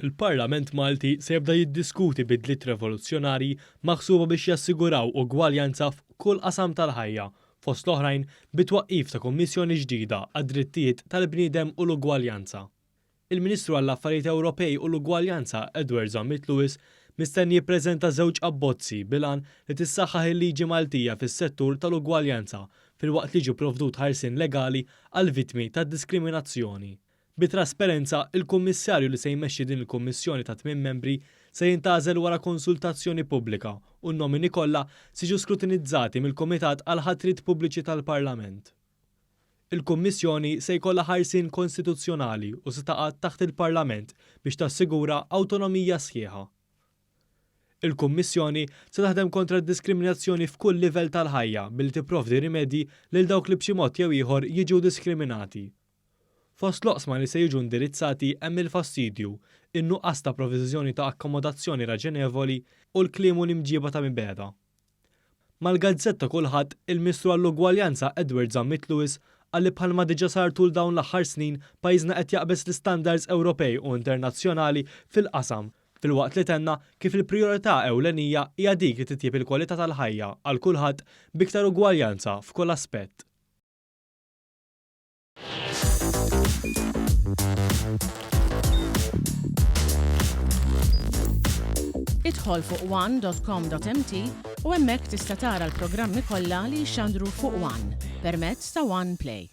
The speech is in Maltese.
Il-Parlament Malti se jibda jiddiskuti bidliet revoluzzjonarji maħsuba biex jassiguraw ugwaljanza f'kull qasam tal-ħajja, fost l-oħrajn bit-twaqqif ta' Kummissjoni ġdida għad-Drittijiet tal-Bniedem u l-Ugwaljanza. Il-Ministru għall-Affarijiet Ewropej u l-Ugwaljanza Edward Zammit Lewis mistenni jippreżenta żewġ abbozzi bil-għan li tissaħħaħ il-liġi Maltija fis-settur tal-ugwaljanza filwaqt li jiġi pprovdut ħarsien legali għall-vittmi tad-diskriminazzjoni. Bi trasperenza, il-Kummissarju li se jmexxi din il-Kummissjoni ta' tmien membri se jintgħażel wara konsultazzjoni pubblika u n-nomini kollha se jiġu skrutinizzati mill-Kumitat għall-Ħatriet Pubbliċi tal-Parlament. Il-Kummissjoni se jkollha ħarsien konstituzzjonali u se taqa' taħt il-Parlament biex tassigura awtonomija sħiħa. Il-Kummissjoni se taħdem kontra d-diskriminazzjoni f'kull livell tal-ħajja billi tipprovdi rimedji lil dawk li b'xi mod jew ieħor jiġu diskriminati. Fost l-oqsma li se jiġu indirizzati hemm il-fastidju, in-nuqqas ta' proviżjoni ta' akkomodazzjoni raġenevoli u l-kliem u l-imġiba ta' mibegħda. Mal-gazzetta Kulħadd, il-Mistru għall-Ugwaljanza Edward Zammit Lewis qal li bħalma diġà sar tul dawn l-aħħar snin, pajjiżna qed jaqbeż l-istandards Ewropej u internazzjonali fil-qasam, filwaqt li tenna kif il-prijorità ewlenija hija dik li titjieb il-kwalità tal-ħajja għal kulħadd b'iktar ugwaljanza f'kull aspett. Idħol fuq one.com.mt u hemmhekk tista' tara l-programmi kollha li jixxandru fuq One permezz ta' One Play.